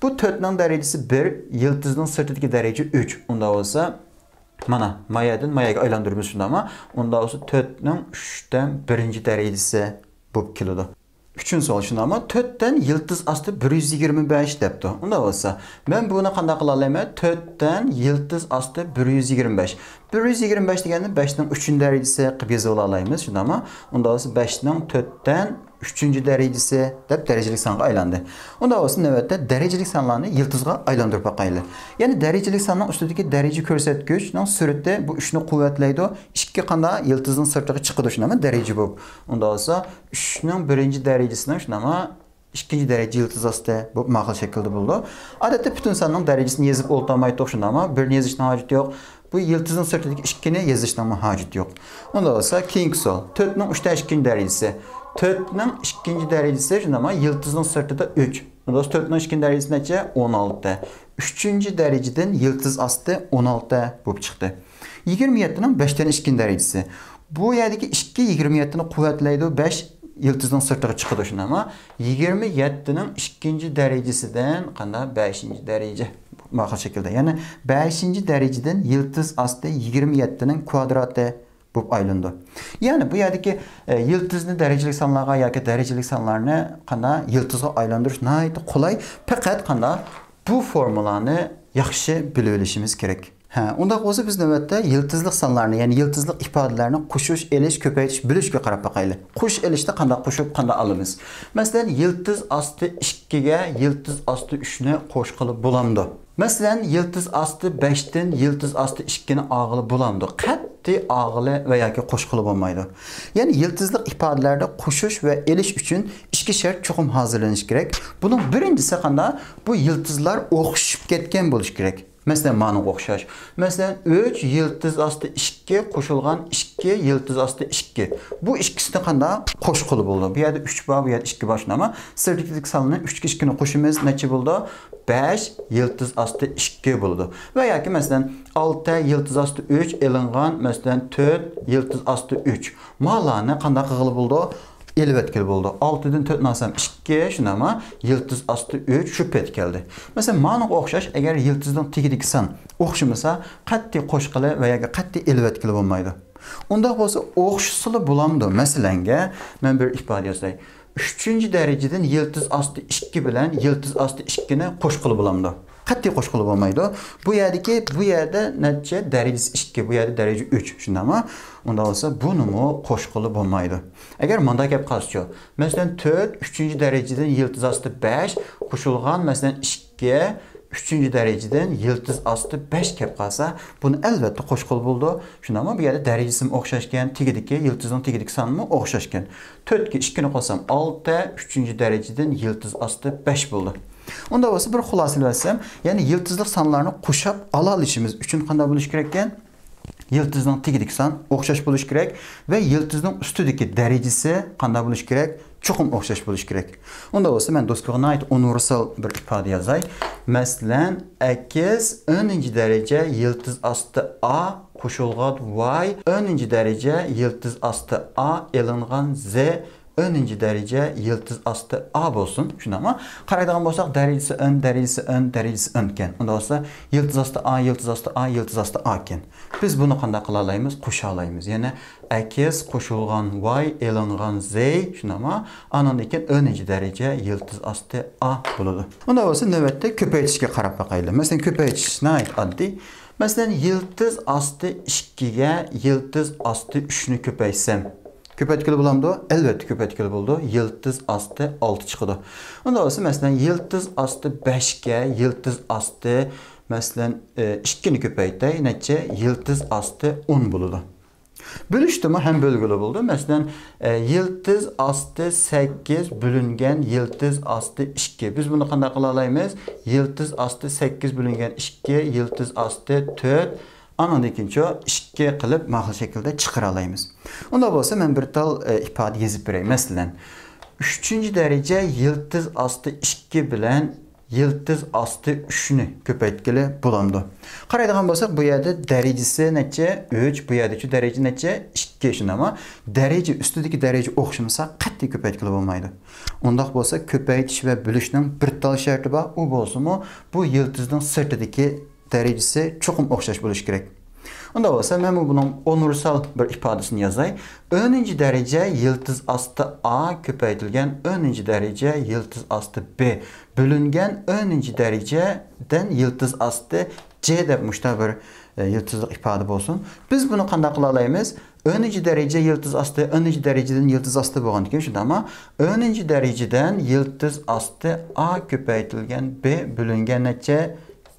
بۇ تۆتنىڭ دەرىجىسى بىر، يىلتىزنىڭ سىرتىدىكى دەرىجە ئۈچ. ئۇنداق بولسا، مانا، مايادىن ماياگە ئايلاندۇرىمىز، شۇنداقمۇ؟ ئۇنداق بولسا، تۆتنىڭ ئۈچتىن بىرىنچى دەرىجىسى بولۇپ كېلىدۇ. ئۈچىنچى سوئال، شۇنداقمۇ؟ تۆتتىن يىلتىز ئاستى بىر يۈز يىگىرمە بەش دەپتۇ. ئۇنداق بولسا، مەن بۇنى قانداق قىلالايمەن؟ تۆتتىن يىلتىز ئاستى بىر يۈز يىگىرمە بەش. بىر يۈز يىگىرمە بەش دېگەننى بەشنىڭ ئۈچىنچى دەرىجىسى قىلىپ يېزىۋالالايمىز، شۇنداقمۇ؟ ئۇنداق بولسا، بەشنىڭ تۆتتىن ئۈچىنچى دەرىجىسى دەپ دەرىجىلىك سانغا ئايلاندى. ئۇنداق بولسا، نۆۋەتتە دەرىجىلىك سانلارنى يىلتىزغا ئايلاندۇرۇپ باقايلى. يەنى دەرىجىلىك ساننىڭ ئۈستىدىكى دەرىجە كۆرسەتكۈچنىڭ سۈرىتى بۇ ئۈچنى قۇۋۋەتلەيدۇ. ئىككى قانداق يىلتىزنىڭ سىرتىغا چىقىدۇ، شۇنداقمۇ؟ دەرىجە بولۇپ. ئۇنداق بولسا، ئۈچنىڭ بىرىنچى دەرىجىسىنىڭ، شۇنداقمۇ؟ ئىككىنچى دەرىجە يىلتىز ئاستى بولۇپ ماقۇل شەكىلدە بولىدۇ. ئادەتتە پۈتۈن ساننىڭ دەرىجىسىنى يېزىپ ئولتۇرمايتتۇق، شۇنداقمۇ؟ بىرنى يېزىشنىڭ ھاجىتى يوق. بۇ يىلتىزنىڭ سىرتىدىكى ئىككىنى يېزىشنىڭمۇ ھاجىتى يوق. ئۇنداق بولسا، كېيىنكى سوئال. تۆتنىڭ ئۈچتىن ئىككىنچى دەرىجىسى. تۆتنىڭ ئىككىنچى دەرىجىسى، شۇنداقمۇ؟ يىلتىزنىڭ سىرتىدا ئۈچ. ئۇنداق بولسا، تۆتنىڭ ئىككىنچى دەرىجىسى نەچچە؟ ئون ئالتە. ئۈچىنچى دەرىجىدىن يىلتىز ئاستى ئون ئالتە بولۇپ چىقتى. يىگىرمە يەتتىنىڭ بەشتىن ئىككىنچى دەرىجىسى. بۇ يەردىكى ئىككى يىگىرمە يەتتىنى قۇۋۋەتلەيدۇ، بەش يىلتىزنىڭ سىرتىغا چىقىدۇ، شۇنداقمۇ؟ يىگىرمە يەتتىنىڭ ئىككىنچى دەرىجىسىدىن قانداق؟ بەشىنچى دەرىجە. ماقۇل شەكىلدە. يەنى بەشىنچى دەرىجىدىن يىلتىز ئاستى يىگىرمە يەتتىنىڭ كۋادراتى بولۇپ ئايلىنىدۇ. يەنى بۇ يەردىكى، ئە، يىلتىزنى دەرىجىلىك سانلارغا ياكى دەرىجىلىك سانلارنى قانداق يىلتىزغا ئايلاندۇرۇش ناھايىتى قولاي. پەقەت قانداق؟ بۇ فورمۇلانى ياخشى بىلىۋېلىشىمىز كېرەك. ھە، ئۇنداق بولسا بىز نۆۋەتتە يىلتىزلىق سانلارنى، يەنى يىلتىزلىق ئىپادىلەرنى قوشۇش، ئېلىش، كۆپەيتىش، بۆلۈشكە قاراپ باقايلى. قوشۇش، ئېلىشتا قانداق قوشۇپ، قانداق ئالىمىز؟ مەسىلەن، يىلتىز ئاستى ئىككىگە يىلتىز ئاستى ئۈچنى قوشقىلى بولامدۇ؟ مەسىلەن، يىلتىز ئاستى بەشتىن يىلتىز ئاستى ئىككىنى ئالغىلى بولامدۇ؟ قەتئىي ئالغىلى ۋە ياكى قوشقىلى بولمايدۇ. يەنى يىلتىزلىق ئىپادىلەردە قوشۇش ۋە ئېلىش ئۈچۈن ئىككى شەرت چوقۇم ھازىرلىنىشى كېرەك. بۇنىڭ بىرىنچىسى قانداق؟ بۇ يىلتىزلار ئوخشىشىپ كەتكەن بولۇشى كېرەك. مەسىلەن، مانىڭغا ئوخشاش. مەسىلەن، ئۈچ يىلتىز ئاستى ئىككى قوشۇلغان ئىككى يىلتىز ئاستى ئىككى. بۇ ئىككىسىنى قانداق؟ قوشقىلى بولىدۇ. بۇ يەردە ئۈچ بار، بۇ يەردە ئىككى بار، شۇنداقمۇ؟ سىرتىدىكى ساننى ئۈچكە ئىككىنى قوشىمىز، نەچچە بولىدۇ؟ بەش يىلتىز ئاستى ئىككى بولىدۇ. ۋە ياكى، مەسىلەن، ئالتە يىلتىز ئاستى ئۈچ ئېلىنغان، مەسىلەن، تۆت يىلتىز ئاستى ئۈچ. مالارنى قانداق قىلغىلى بولىدۇ؟ ئېلىۋەتكىلى بولىدۇ. ئالتىدىن تۆتنى ئالسام ئىككى، شۇنداقمۇ؟ يىلتىز ئاستى ئۈچ شۇ پېتى كەلدى. مەسىلەن، مانىڭغا ئوخشاش، ئەگەر يىلتىزنىڭ تېگىدىكى سان ئوخشىمىسا، قەتئىي قوشقىلى ۋە ياكى قەتئىي ئېلىۋەتكىلى بولمايدۇ. ئۇنداق بولسا، ئوخشىسىلا بولامدۇ؟ مەسىلەنگە، مەن بىر ئىپادە ياساي. ئۈچىنچى دەرىجىدىن يىلتىز ئاستى ئىككى بىلەن يىلتىز ئاستى ئىككىنى قوشقىلى بولامدۇ؟ قەتئىي قوشقىلى بولمايدۇ. بۇ يەردىكى، بۇ يەردە نەچچە؟ دەرىجىسى ئىككى، بۇ يەردە دەرىجە ئۈچ، شۇنداقمۇ؟ ئۇنداق بولسا، بۇنىمۇ قوشقىلى بولمايدۇ. ئەگەر مۇنداق كەپ قالسىچۇ؟ مەسىلەن، تۆت ئۈچىنچى دەرىجىدىن يىلتىز ئاستى بەش قوشۇلغان، مەسىلەن، ئىككى ئۈچىنچى دەرىجىدىن يىلتىز ئاستى بەش كەپ قالسا، بۇنى ئەلۋەتتە قوشقىلى بولىدۇ. شۇنداقمۇ؟ بۇ يەردە دەرىجىسىمۇ ئوخشاشكەن، تېگىدىكى، يىلتىزنىڭ تېگىدىكى سانمۇ ئوخشاشكەن. تۆتكە ئىككىنى قوشسام، ئالتە ئۈچىنچى دەرىجىدىن يىلتىز ئاستى بەش بولدى. ئۇنداق بولسا، بىر خۇلاسىلىۋەتسەم، يەنى يىلتىزلىق سانلارنى قوشاپ ئالالىشىمىز ئۈچۈن قانداق بولۇشى كېرەككەن؟ يىلتىزنىڭ تېگىدىكى سان ئوخشاش بولۇشى كېرەك ۋە يىلتىزنىڭ ئۈستىدىكى دەرىجىسى قانداق بولۇشى كېرەك؟ چوقۇم ئوخشاش بولۇشى كېرەك. ئۇنداق بولسا، مەن دوسكىغا ناھايىتى ئۇنىۋېرسال بىر ئىپادە يازاي. مەسىلەن، ئەكس ئونىنچى دەرىجە يىلتىز ئاستى ئا قوشۇلغان ۋاي ئونىنچى دەرىجە يىلتىز ئاستى ئا ئېلىنغان زې ئۆنىنچى دەرىجە يىلتىز ئاستى ئا بولسۇن. شۇنداقمۇ؟ قارايدىغان بولساق، دەرىجىسى ئۆن، دەرىجىسى ئۆن، دەرىجىسى ئۆن ئىكەن. ئۇندا بولسا يىلتىز ئاستى ئا، يىلتىز ئاستى ئا، يىلتىز ئاستى ئا ئىكەن. بىز بۇنى قانداق قىلالايمىز؟ قوشالايمىز. يەنە ئەكس قوشۇلغان ۋاي ئېلىنغان زەي، شۇنداقمۇ؟ ئانىڭدىن كېيىن ئۆنىنچى دەرىجە يىلتىز ئاستى ئا بولىدۇ. ئۇندا بولسا نۆۋەتتە كۆپەيتىشكە قاراپ باقايلى. مەسىلەن، كۆپەيتىش ناھايىتى ئاددىي. مەسىلەن، يىلتىز ئاستى ئىككىگە يىلتىز ئاستى ئۈچنى كۆپەيتسەم، كۆپەيتكىلى بولامدۇ؟ ئەلۋەتتە كۆپەيتكىلى بولىدۇ. يىلتىز ئاستى ئالتە چىقىدۇ. ئۇندا بولسا، مەسىلەن، يىلتىز ئاستى بەشكە يىلتىز ئاستى، مەسىلەن، ئىككىنى كۆپەيتەي، نەچچە؟ يىلتىز ئاستى ئون بولىدۇ. بۆلۈشتىمۇ ھەم بۆلگىلى بولىدۇ. مەسىلەن، يىلتىز ئاستى سەككىز بۆلۈنگەن يىلتىز ئاستى ئىككى. بىز بۇنى قانداق قىلالايمىز؟ يىلتىز ئاستى سەككىز بۆلۈنگەن ئىككى يىلتىز ئاستى تۆت. ئانىڭدىن كېيىنچۇ ئىككى قىلىپ ماقۇل شەكىلدە چىقىرالايمىز. ئۇنداق بولسا، مەن بىر تال ئىپادە يېزىپ بېرەي. مەسىلەن، ئۈچىنچى دەرىجە يىلتىز ئاستى ئىككى بىلەن يىلتىز ئاستى ئۈچنى كۆپەيتكىلى بولامدۇ؟ قارايدىغان بولساق، بۇ يەردە دەرىجىسى نەچچە؟ ئۈچ. بۇ يەردىچۇ دەرىجە نەچچە؟ ئىككى. شۇنداقمۇ؟ دەرىجە، ئۈستىدىكى دەرىجە ئوخشىمىسا، قەتئىي كۆپەيتكىلى بولمايدۇ. ئۇنداق بولسا، كۆپەيتىش ۋە بۆلۈشنىڭ بىر تال شەرتى بار. ئۇ بولسىمۇ، بۇ يىلتىزنىڭ سىرتىدىكى دەرىجىسى چوقۇم ئوخشاش بولۇشى كېرەك. ئۇنداق بولسا، مەنمۇ بۇنىڭ ئۇنىۋېرسال بىر ئىپادىسىنى يازاي. ئۆنىنچى دەرىجە يىلتىز ئاستى ئا كۆپەيتىلگەن ئۆنىنچى دەرىجە يىلتىز ئاستى بى بۆلۈنگەن ئۆنىنچى دەرىجىدىن يىلتىز ئاستى جې دەپ مۇشۇنداق بىر، ئە، يىلتىزلىق ئىپادە بولسۇن. بىز بۇنى قانداق قىلالايمىز؟ ئۆنىنچى دەرىجە يىلتىز ئاستى، ئۆنىنچى دەرىجىدىن يىلتىز ئاستى بولغاندىكىن، شۇنداقمۇ؟ ئۆنىنچى دەرىجىدىن يىلتىز ئاستى ئا كۆپەيتىلگەن بى بۆلۈنگەن نەچچە؟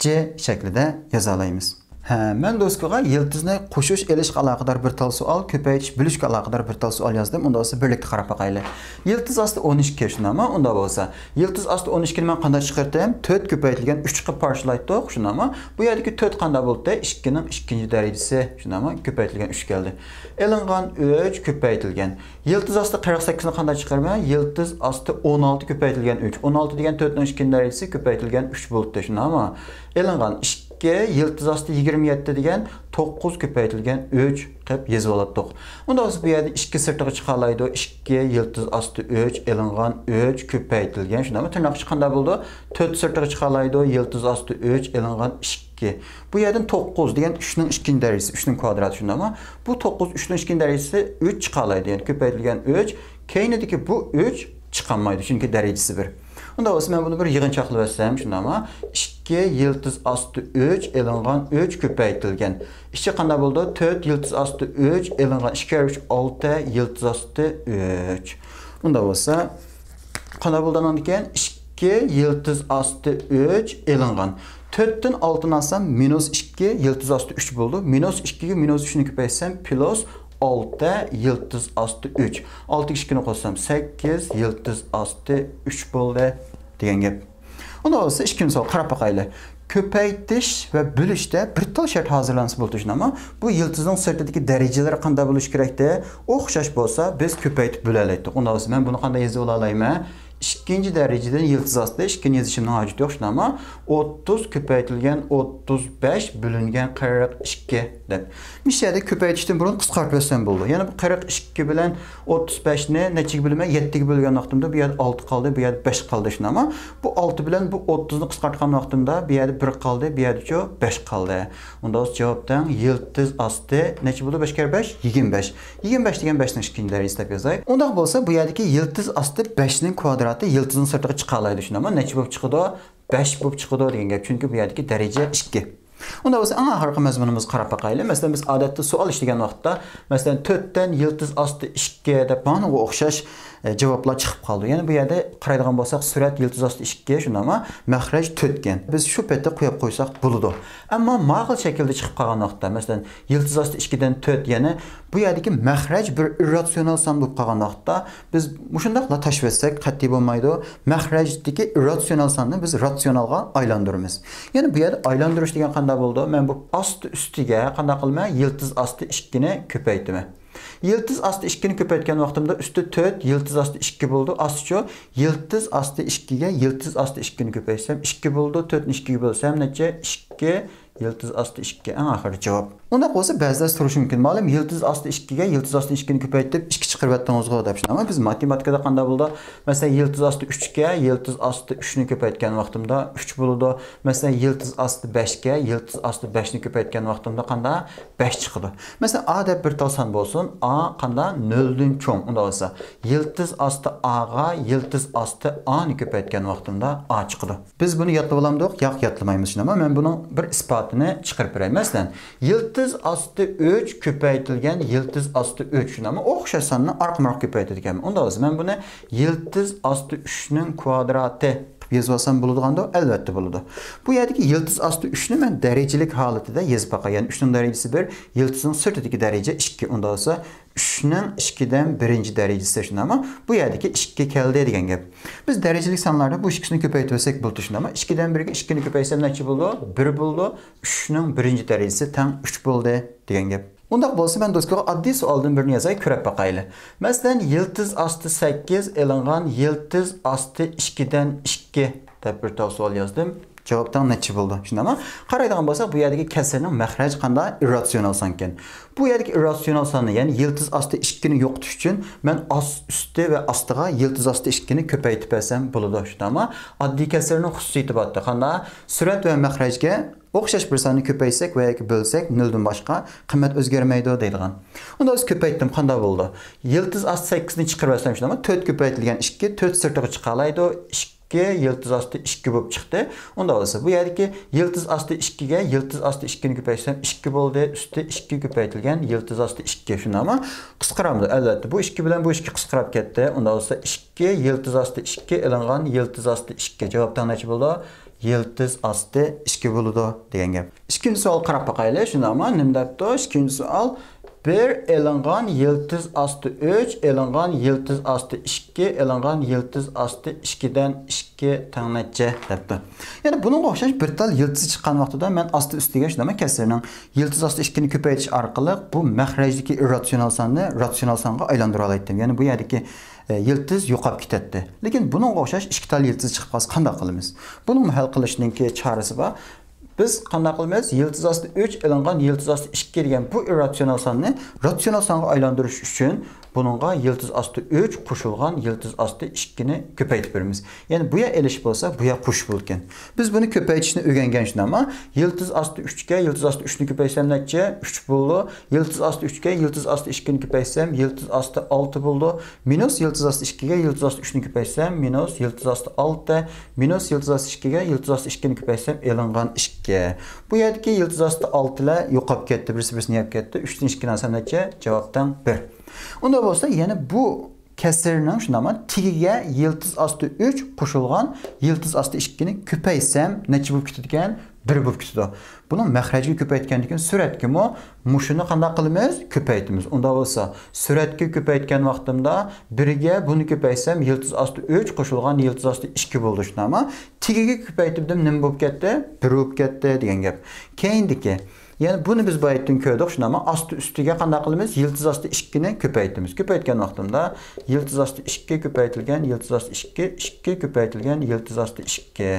جې شەكلىدە يازالايمىز. ھە، مەن دوسكىغا يىلتىزنى قوشۇش ئېلىشقا ئالاقىدار بىر تال سوئال، كۆپەيتىش بۆلۈشكە ئالاقىدار بىر تال سوئال يازدىم. ئۇندا بولسا بىرلىكتە قاراپ باقايلى. يىلتىز ئاستى ئون ئىككى، شۇنداقمۇ؟ ئۇندا بولسا يىلتىز ئاستى ئون ئىككىنى مەن قانداق چىقىرتتىم؟ تۆت كۆپەيتىلگەن ئۈچ قىلىپ پارچىلايتتۇق، شۇنداقمۇ؟ بۇ يەردىكى تۆت قانداق بولدى؟ ئىككىنىڭ ئىككىنچى دەرىجىسى، شۇنداقمۇ؟ كۆپەيتىلگەن ئۈچ كەلدى. ئېلىنغان ئۈچ كۆپەيتىلگەن. يىلتىز ئاستى قىرىق سەككىزنى قانداق چىقىرىمەن؟ يىلتىز ئاستى ئون ئالتە كۆپەيتىلگەن ئۈچ. ئون ئالتە دېگەن تۆتنىڭ ئىككىنچى دەرىجىسى كۆپەيتىلگەن ئۈچ بولۇپتۇ، شۇنداقمۇ؟ ئېلىنغان ئىككى، يىلتىز ئاستى يىگىرمە يەتتە دېگەن توققۇز كۆپەيتىلگەن ئۈچ قىلىپ يېزىۋالاتتۇق. ئۇنداق بولسا بۇ يەردە ئىككى سىرتىغا چىقالايدۇ، ئىككى يىلتىز ئاستى ئۈچ، ئېلىنغان ئۈچ كۆپەيتىلگەن، شۇنداقمۇ؟ تىرناق ئىچى قانداق بولىدۇ؟ تۆت سىرتىغا چىقالايدۇ، يىلتىز ئاستى ئۈچ، ئېلىنغان ئىككى. بۇ يەردىن توققۇز دېگەن ئۈچنىڭ ئىككىنچى دەرىجىسى، ئۈچنىڭ كۋادراتى، شۇنداقمۇ؟ بۇ توققۇز ئۈچنىڭ ئىككىنچى دەرىجىسى ئۈچ چىقالايدۇ، يەنى كۆپەيتىلگەن ئۈچ. كەينىدىكى بۇ ئۈچ چىقالمايدۇ، چۈنكى دەرىجىسى بىر. ئۇنداق بولسا مەن بۇنى بىر يىغىنچاقلاپ ئۆتسەم، شۇنداقمۇ؟ ئىككى يىلتىز ئاستى ئۈچ، ئېلىنغان ئۈچ كۆپەيتىلگەن. ئىچى قانداق بولىدۇ؟ تۆت يىلتىز ئاستى ئۈچ، ئېلىنغان ئىككى كەررە ئۈچ، ئالتە يىلتىز ئاستى ئۈچ. ئۇنداق بولسا، قانداق بولىدۇ ئانىڭدىن كېيىن؟ ئىككى يىلتىز ئاستى ئۈچ ئېلىنغان. تۆتتىن ئالتىنى ئالسام، مىنۇس ئىككى يىلتىز ئاستى ئۈچ بولىدۇ. مىنۇس ئىككىگە مىنۇس ئۈچنى كۆپەيتسەم، پلۇس ئالتە يىلتىز ئاستى ئۈچ. ئالتىگە ئىككىنى قوشسام، سەككىز يىلتىز ئاستى ئۈچ بولدى دېگەن گەپ. ئۇندا بولسا ئىككىنچى سوئال قاراپ باقايلى. كۆپەيتىش ۋە بۆلۈشتە بىر تال شەرت ھازىرلانسا بولىدۇ، شۇنداقمۇ؟ بۇ يىلتىزنىڭ سىرتىدىكى دەرىجىلىرى قانداق بولۇشى كېرەكتى؟ ئوخشاش بولسا، بىز كۆپەيتىپ بۆلەلەيتتۇق. ئۇندا بولسا مەن بۇنى قانداق يېزىپ ئالالايمەن؟ ئىككىنچى دەرىجىدىن يىلتىز ئاستى، ئىككىنى يېزىشىمنىڭ ھاجىتى يوق، شۇنداقمۇ؟ ئوتتۇز كۆپەيتىلگەن ئوتتۇز بەش بۆلۈنگەن قىرىق ئىككى دەپ. مۇشۇ يەردە كۆپەيتىشتىن بۇرۇن قىسقارتىۋەتسەم بولىدۇ. يەنى بۇ قىرىق ئىككى بىلەن ئوتتۇز بەشنى نەچچىگە بۆلىمەن؟ يەتتىگە بۆلگەن ۋاقتىمدا بۇ يەردە ئالتە قالدى، بۇ يەردە بەش قالدى، شۇنداقمۇ؟ بۇ ئالتە بىلەن بۇ ئوتتۇزنى قىسقارتقان ۋاقتىمدا بۇ يەردە بىر قالدى، بۇ يەردىچۇ بەش قالدى. ئۇندا جاۋاب تەڭ يىلتىز ئاستى نەچچە بولىدۇ؟ بەش كەررە بەش، يىگىرمە بەش. يىگىرمە بەش دېگەن بەشنىڭ ئىككىنچى دەرىجىسى دەپ يازاي. ئۇنداق بولسا، بۇ يەردىكى يىلتىز ئاستى بەشنىڭ كۋادراتى يىلتىزنىڭ سىرتىغا چىقالايدۇ، شۇنداقمۇ؟ نەچچە بولۇپ چىقىدۇ؟ بەش بولۇپ چىقىدۇ دېگەن گەپ، چۈنكى بۇ يەردىكى دەرىجە ئىككى. ئۇنداق بولسا، ئەڭ ئاخىرقى مەزمۇنىمىزغا قاراپ باقايلى. مەسىلەن، بىز ئادەتتە سوئال ئىشلىگەن ۋاقىتتا، مەسىلەن، تۆتتىن يىلتىز ئاستى ئىككى دەپ مانىڭغا ئوخشاش، ئە، جاۋابلار چىقىپ قالىدۇ. يەنى بۇ يەردە قارايدىغان بولساق، سۈرئەت يىلتىز ئاستى ئىككى، شۇنداقمۇ؟ مەخرەج تۆتكەن. بىز شۇ پېتى قويۇپ قويساق بولىدۇ. ئەمما ماقۇل شەكىلدە چىقىپ قالغان ۋاقىتتا، مەسىلەن، يىلتىز ئاستى ئىككىدىن تۆت، يەنى بۇ يەردىكى مەخرەج بىر ئىرراتسىيونال سان بولۇپ قالغان ۋاقىتتا، بىز مۇشۇنداقلا تاشلىۋەتسەك قەتئىي بولمايدۇ. مەخرەجدىكى ئىرراتسىيونال ساننى بىز راتسىيونالغا ئايلاندۇرىمىز. يەنى بۇ يەردە ئايلاندۇرۇش دېگەن قانداق بولىدۇ؟ مەن بۇ ئاستى ئۈستىگە قانداق قىلىمەن؟ يىلتىز ئاستى ئىككىنى كۆپەيتىمەن. يىلتىز ئاستى ئىككىنى كۆپەيتكەن ۋاقتىمدا ئۈستى تۆت، يىلتىز ئاستى ئىككى بولىدۇ. ئاستىچۇ؟ يىلتىز ئاستى ئىككىگە يىلتىز ئاستى ئىككىنى كۆپەيتسەم، ئىككى بولىدۇ. تۆتنى ئىككىگە بۆلسەم نەچچە؟ ئىككى. يىلتىز ئاستى ئىككى، ئەڭ ئاخىرى جاۋاب. ئۇنداق بولسا، بەزىلەر سورىشى مۇمكىن، مۇئەللىم، يىلتىز ئاستى ئىككىگە يىلتىز ئاستى ئىككىنى كۆپەيتىپ، ئىككى چىقىرىۋەتتىڭىزغۇ، دەپ. شۇنداقمۇ؟ بىز ماتېماتىكىدا قانداق بولىدۇ؟ مەسىلەن، يىلتىز ئاستى ئۈچكە يىلتىز ئاستى ئۈچنى كۆپەيتكەن ۋاقتىمدا ئۈچ بولىدۇ. مەسىلەن، يىلتىز ئاستى بەشكە يىلتىز ئاستى بەشنى كۆپەيتكەن ۋاقتىمدا قانداق؟ بەش چىقىدۇ. مەسىلەن، ئا دەپ بىر تال سان بولسۇن، ئا قانداق؟ نۆلدىن چوڭ. ئۇنداق بولسا، يىلتىز ئاستى ئاغا يىلتىز ئاستى ئانى كۆپەيتكەن ۋاقتىمدا ئا چىقىدۇ. بىز بۇنى يادلىۋالامدۇق؟ ياق، يادلىمايمىز. شۇنداقمۇ؟ مەن بۇنىڭ بىر ئىسپاتىنى چىقىرىپ بېرەي. مەسىلەن، يىلتىز ئاستى ئۈچ كۆپەيتىلگەن يىلتىز ئاستى ئۈچ. شۇنداقمۇ؟ ئوخشاش ساننى ئارقىمۇ ئارقا كۆپەيتىدىكەنمەن. ئۇنداق بولسا، مەن بۇنى يىلتىز ئاستى ئۈچنىڭ كۋادراتى قىلىپ يېزىۋالسام بولىدىغاندۇ؟ ئەلۋەتتە بولىدۇ. بۇ يەردىكى يىلتىز ئاستى ئۈچنى مەن دەرىجىلىك ھالىتىدە يېزىپ باقاي. يەنى ئۈچنىڭ دەرىجىسى بىر، يىلتىزنىڭ سىرتىدىكى دەرىجە ئىككى. ئۇنداق بولسا، ئۈچنىڭ ئىككىدىن بىرىنچى دەرىجىسى، شۇنداقمۇ؟ بۇ يەردىكى ئىككى كەلدى دېگەن گەپ. بىز دەرىجىلىك سانلاردا بۇ ئىككىسىنى كۆپەيتىۋەتسەك بولىدۇ، شۇنداقمۇ؟ ئىككىدىن بىرگە ئىككىنى كۆپەيتسەم نەچچە بولىدۇ؟ بىر بولىدۇ. ئۈچنىڭ بىرىنچى دەرىجىسى تەڭ ئۈچ بولدى دېگەن گەپ. ئۇنداق بولسا، مەن دوسكىغا ئاددىي سوئالدىن بىرنى يازاي، كۆرۈپ باقايلى. مەسىلەن، يىلتىز ئاستى سەككىز ئېلىنغان يىلتىز ئاستى ئىككىدىن ئىككى دەپ بىر تال سوئال يازدىم. جاۋاب تەڭ نەچچە بولىدۇ؟ شۇنداقمۇ؟ قارايدىغان بولساق، بۇ يەردىكى كەسىرنىڭ مەخرەجى قانداق؟ ئىرراتسىيونال سانكەن. بۇ يەردىكى ئىرراتسىيونال ساننى، يەنى يىلتىز ئاستى ئىككىنى يوقىتىش ئۈچۈن مەن ئاس-، ئۈستى ۋە ئاستىغا يىلتىز ئاستى ئىككىنى كۆپەيتىپ بەرسەم بولىدۇ. شۇنداقمۇ؟ ئاددىي كەسىرنىڭ خۇسۇسىيىتى بارتتى. قانداق؟ سۈرەت ۋە مەخرەجگە ئوخشاش بىر ساننى كۆپەيتسەك ۋە ياكى بۆلسەك، نۆلدىن باشقا قىممەت ئۆزگەرمەيدۇ دەيدىغان. ئۇندا ئۆزى كۆپەيتتىم، قانداق بولىدۇ؟ يىلتىز ئاستى سەككىزنى چىقىرىۋەتسەم شۇنداقمۇ؟ تۆت كۆپەيتىلگەن ئىككى، تۆت سىرتىغا چىقالايدۇ. ئىككى يىلتىز ئاستى ئىككى بولۇپ چىقتى. ئۇندا بولسا، بۇ يەردىكى يىلتىز ئاستى ئىككىگە يىلتىز ئاستى ئىككىنى كۆپەيتسەم ئىككى بولدى. ئۈستى ئىككى كۆپەيتىلگەن يىلتىز ئاستى ئىككى. شۇنداقمۇ؟ قىسقىرامدۇ؟ ئەلۋەتتە، بۇ ئىككى بىلەن بۇ ئىككى قىسقىراپ كەتتى. ئۇندا بولسا، ئىككى يىلتىز ئاستى ئىككى ئېلىنغان يىلتىز ئاستى ئىككى. جاۋاب تەڭ نەچچە بولىدۇ؟ يىلتىز ئاستى ئىككى بولىدۇ دېگەن گەپ. ئىككىنچى سوئال قاراپ باقايلى. شۇنداقمۇ؟ نېمە دەپتۇ؟ ئىككىنچى سوئال، بىر ئېلىنغان يىلتىز ئاستى ئۈچ ئېلىنغان يىلتىز ئاستى ئىككى ئېلىنغان يىلتىز ئاستى ئىككىدىن ئىككى تەڭ نەچچە دەپتۇ. يەنى بۇنىڭغا ئوخشاش بىر تال يىلتىز چىققان ۋاقتىدا مەن ئاستى ئۈستىگە شۇنداقمۇ؟ كەسىرنىڭ يىلتىز ئاستى ئىككىنى كۆپەيتىش ئارقىلىق بۇ مەخرەجدىكى ئىرراتسىيونال ساننى راتسىيونال سانغا ئايلاندۇرالايتتىم. يەنى بۇ يەردىكى ئە، يىلتىز يوقاپ كېتەتتى. لېكىن بۇنىڭغا ئوخشاش ئىككى تال يىلتىز چىقىپ قالسا قانداق قىلىمىز؟ بۇنىڭمۇ ھەل قىلىشنىڭكى چارىسى بار. بىز قانداق قىلىمىز؟ يىلتىز ئاستى ئۈچ ئېلىنغان يىلتىز ئاستى ئىككى دېگەن بۇ ئىرراتسىيونال ساننى راتسىيونال سانغا ئايلاندۇرۇش ئۈچۈن بۇنىڭغا يىلتىز ئاستى ئۈچ قوشۇلغان يىلتىز ئاستى ئىككىنى كۆپەيتىپ بېرىمىز. يەنى بۇ يەر ئېلىش بولسا، بۇ يەر قوشۇش بولىدىكەن. بىز بۇنى كۆپەيتىشنى ئۆگەنگەن شۇنداقمۇ؟ يىلتىز ئاستى ئۈچكە يىلتىز ئاستى ئۈچنى كۆپەيتسەم نەچچە؟ ئۈچ بولىدۇ. يىلتىز ئاستى ئۈچكە يىلتىز ئاستى ئىككىنى كۆپەيتسەم، يىلتىز ئاستى ئالتە بولىدۇ. مىنۇس يىلتىز ئاستى ئىككىگە يىلتىز ئاستى ئۈچنى كۆپەيتسەم، مىنۇس يىلتىز ئاستى ئالتە، مىنۇس يىلتىز ئاستى ئىككىگە يىلتىز ئاستى ئىككىنى كۆپەيتسەم، ئېلىنغان ئىككى. بۇ يەردىكى يىلتىز ئاستى ئالتىلار يوقاپ كەتتى، بىرسى بىرسىنى يەپ كەتتى. ئۈچتىن ئىككىنى ئالسام نەچچە؟ جاۋاب تەڭ بىر. ئۇنداق بولسا، يەنە بۇ كەسىرنىڭ شۇنداقمۇ؟ تېگىگە يىلتىز ئاستى ئۈچ قوشۇلغان يىلتىز ئاستى ئىككىنى كۆپەيتسەم، نەچچە بولۇپ كېتىدىكەن؟ بىر بولۇپ كېتىدۇ. بۇنىڭ مەخرەجىگە كۆپەيتكەندىن كېيىن سۈرەتكىمۇ مۇشۇنى قانداق قىلىمىز؟ كۆپەيتىمىز. ئۇنداق بولسا، سۈرەتكە كۆپەيتكەن ۋاقتىمدا بىرگە بۇنى كۆپەيتسەم، يىلتىز ئاستى ئۈچ قوشۇلغان يىلتىز ئاستى ئىككى بولىدۇ، شۇنداقمۇ؟ تېگىگە كۆپەيتىپ نېمە بولۇپ كەتتى؟ بىر بولۇپ كەتتى دېگەن گەپ. كەينىدىكى يەنى بۇنى بىز بايىتتىن كۆردۇق، شۇنداقمۇ؟ ئاستى ئۈستىگە قانداق قىلىمىز؟ يىلتىز ئاستى ئىككىنى كۆپەيتىمىز. كۆپەيتكەن ۋاقتىمدا يىلتىز ئاستى ئىككى كۆپەيتىلگەن يىلتىز ئاستى ئىككى، ئىككى كۆپەيتىلگەن يىلتىز ئاستى ئىككى.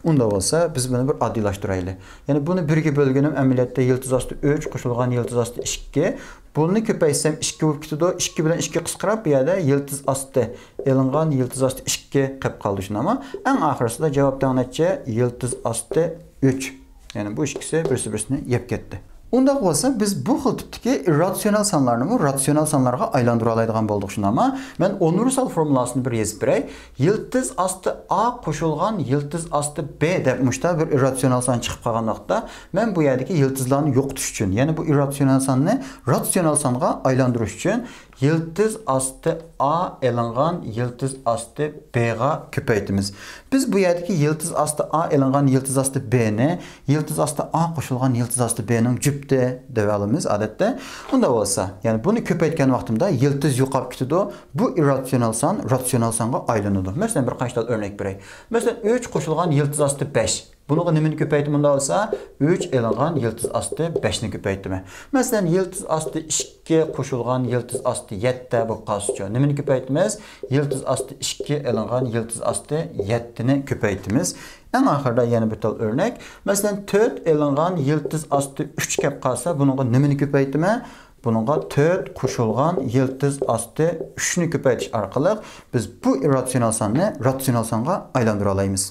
ئۇنداق بولسا، بىز بۇنى بىر ئاددىيلاشتۇرايلى. يەنى بۇنى بىرگە بۆلگىنىم ئەمەلىيەتتە يىلتىز ئاستى ئۈچ قوشۇلغان يىلتىز ئاستى ئىككى. بۇنى كۆپەيتسەم ئىككى بولۇپ كېتىدۇ. ئىككى بىلەن ئىككى قىسقىراپ، بۇ يەردە يىلتىز ئاستى ئېلىنغان يىلتىز ئاستى ئىككى قېلىپ قالدى، شۇنداقمۇ؟ ئەڭ ئاخىرسىدا جاۋاب تەڭ نەچچە؟ يىلتىز ئاستى ئۈچ. يەنى بۇ ئىككىسى بىرسى بىرسىنى يەپ كەتتى. ئۇنداق بولسا، بىز بۇ خىل تىپتىكى ئىرراتسىيونال سانلارنىمۇ راتسىيونال سانلارغا ئايلاندۇرالايدىغان بولدۇق، شۇنداقمۇ؟ مەن ئۇنىۋېرسال فورمۇلاسىنى بىر يېزىپ بېرەي. يىلتىز ئاستى ئا قوشۇلغان يىلتىز ئاستى بې دەپ مۇشۇنداق بىر ئىرراتسىيونال سان چىقىپ قالغان ۋاقىتتا، مەن بۇ يەردىكى يىلتىزلارنى يوقىتىش ئۈچۈن، يەنى بۇ ئىرراتسىيونال ساننى راتسىيونال سانغا ئايلاندۇرۇش ئۈچۈن، يىلتىز ئاستى ئا ئېلىنغان يىلتىز ئاستى بېغا كۆپەيتىمىز. بىز بۇ يەردىكى يىلتىز ئاستى ئا ئېلىنغان يىلتىز ئاستى بېنى يىلتىز ئاستى ئا قوشۇلغان يىلتىز ئاستى بېنىڭ جۈپتى دەپ ئالىمىز ئادەتتە. ئۇنداق بولسا، يەنى بۇنى كۆپەيتكەن ۋاقتىمدا يىلتىز يوقاپ كېتىدۇ. بۇ ئىرراتسىيونال سان راتسىيونال سانغا ئايلىنىدۇ. مەسىلەن، بىر قانچە تال ئۆرنەك بېرەي. مەسىلەن، ئۈچ قوشۇلغان يىلتىز ئاستى بەش. بۇنىڭغا نېمىنى كۆپەيتىمەن دېسە، ئۈچ ئېلىنغان يىلتىز ئاستى بەشنى كۆپەيتىمەن. مەسىلەن، يىلتىز ئاستى ئىككى قوشۇلغان يىلتىز ئاستى يەتتە بولۇپ قالسىچۇ؟ نېمىنى كۆپەيتىمىز؟ يىلتىز ئاستى ئىككى ئېلىنغان يىلتىز ئاستى يەتتىنى كۆپەيتىمىز. ئەڭ ئاخىرىدا يەنە بىر تال ئۆرنەك. مەسىلەن، تۆت ئېلىنغان يىلتىز ئاستى ئۈچ كەپ قالسا، بۇنىڭغا نېمىنى كۆپەيتىمەن؟ بۇنىڭغا تۆت قوشۇلغان يىلتىز ئاستى ئۈچنى كۆپەيتىش ئارقىلىق بىز بۇ ئىرراتسىيونال ساننى راتسىيونال سانغا ئايلاندۇرالايمىز.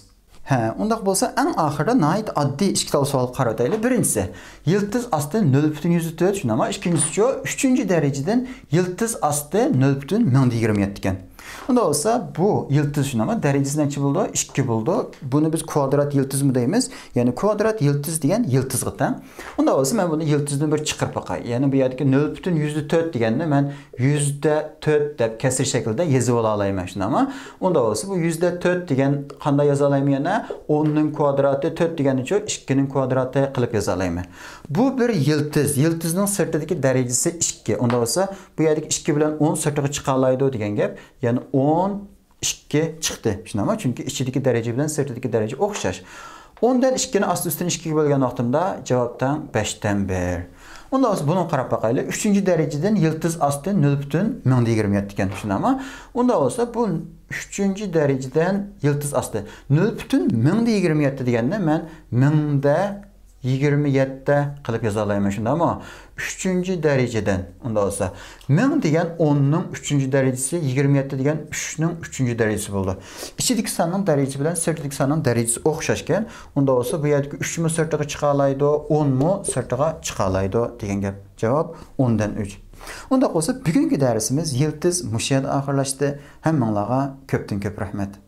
ھە، ئۇنداق بولسا ئەڭ ئاخىرىدا ناھايىتى ئاددىي ئىككى تال سوئالغا قاراۋاتايلى. بىرىنچىسى، يىلتىز ئاستى نۆل پۈتۈن يۈزدە تۆت، شۇنداقمۇ؟ ئىككىنچىسىچۇ، ئۈچىنچى دەرىجىدىن يىلتىز ئاستى نۆل پۈتۈن مىڭدا يىگىرمە يەتتە ئىكەن. ئۇنداق بولسا بۇ يىلتىز شۇنداقمۇ؟ دەرىجىسى نەچچە بولىدۇ؟ ئىككى بولىدۇ. بۇنى بىز كۋادرات يىلتىزمۇ دەيمىز. يەنى كۋادرات يىلتىز دېگەن يىلتىزغا تەڭ. ئۇنداق بولسا مەن بۇنى يىلتىزدىن بىر چىقىرىپ باقاي. يەنى بۇ يەردىكى نۆل پۈتۈن يۈزدە تۆت دېگەننى مەن يۈزدە تۆت دەپ كەسىر شەكلىدە يېزىپ ئالالايمەن، شۇنداقمۇ؟ ئۇنداق بولسا بۇ يۈزدە تۆت دېگەن قانداق يازالايمەن يەنە؟ ئوننىڭ كۋادراتى تۆت دېگەننىچۇ ئىككىنىڭ كۋادراتى قىلىپ يازالايمەن. بۇ بىر يىلتىز. يىلتىزنىڭ سىرتىدىكى دەرىجىسى ئىككى. ئۇنداق بولسا بۇ يەردىكى ئىككى بىلەن ئون سىرتىغا چىقالايدۇ دېگەن گەپ. يەنى ئون ئىككى چىقتى. شۇنداقمۇ؟ چۈنكى ئىچىدىكى دەرىجە بىلەن سىرتىدىكى دەرىجە ئوخشاش. ئوندىن ئىككىنى ئاستى ئۈستىنى ئىككىگە بۆلگەن ۋاقتىمدا جاۋاب تەڭ بەشتىن بىر. ئۇنداق بولسا بۇنىڭغا قاراپ باقايلى. ئۈچىنچى دەرىجىدىن يىلتىز ئاستى نۆل پۈتۈن مىڭدا يىگىرمە يەتتە ئىكەن. شۇنداقمۇ؟ ئۇنداق بولسا بۇ ئۈچىنچى دەرىجىدىن يىلتىز ئاستى نۆل پۈتۈن مىڭدا يىگىرمە يەتتە دېگەننى مەن مىڭدا يىگىرمە يەتتە قىلىپ يازالايمەن، شۇنداقمۇ؟ ئۈچىنچى دەرىجىدىن، ئۇنداق بولسا، مىڭ دېگەن ئوننىڭ ئۈچىنچى دەرىجىسى، يىگىرمە يەتتە دېگەن ئۈچنىڭ ئۈچىنچى دەرىجىسى بولىدۇ. ئىچىدىكى ساننىڭ دەرىجىسى بىلەن سىرتىدىكى ساننىڭ دەرىجىسى ئوخشاشكەن. ئۇنداق بولسا، بۇ يەردىكى ئۈچمۇ سىرتىغا چىقالايدۇ، ئونمۇ سىرتىغا چىقالايدۇ دېگەن گەپ. جاۋاب ئوندىن ئۈچ. ئۇنداق بولسا، بۈگۈنكى دەرسىمىز يىلتىز مۇشۇ يەردە ئاخىرلاشتى. ھەممىڭلارغا كۆپتىن كۆپ رەھمەت.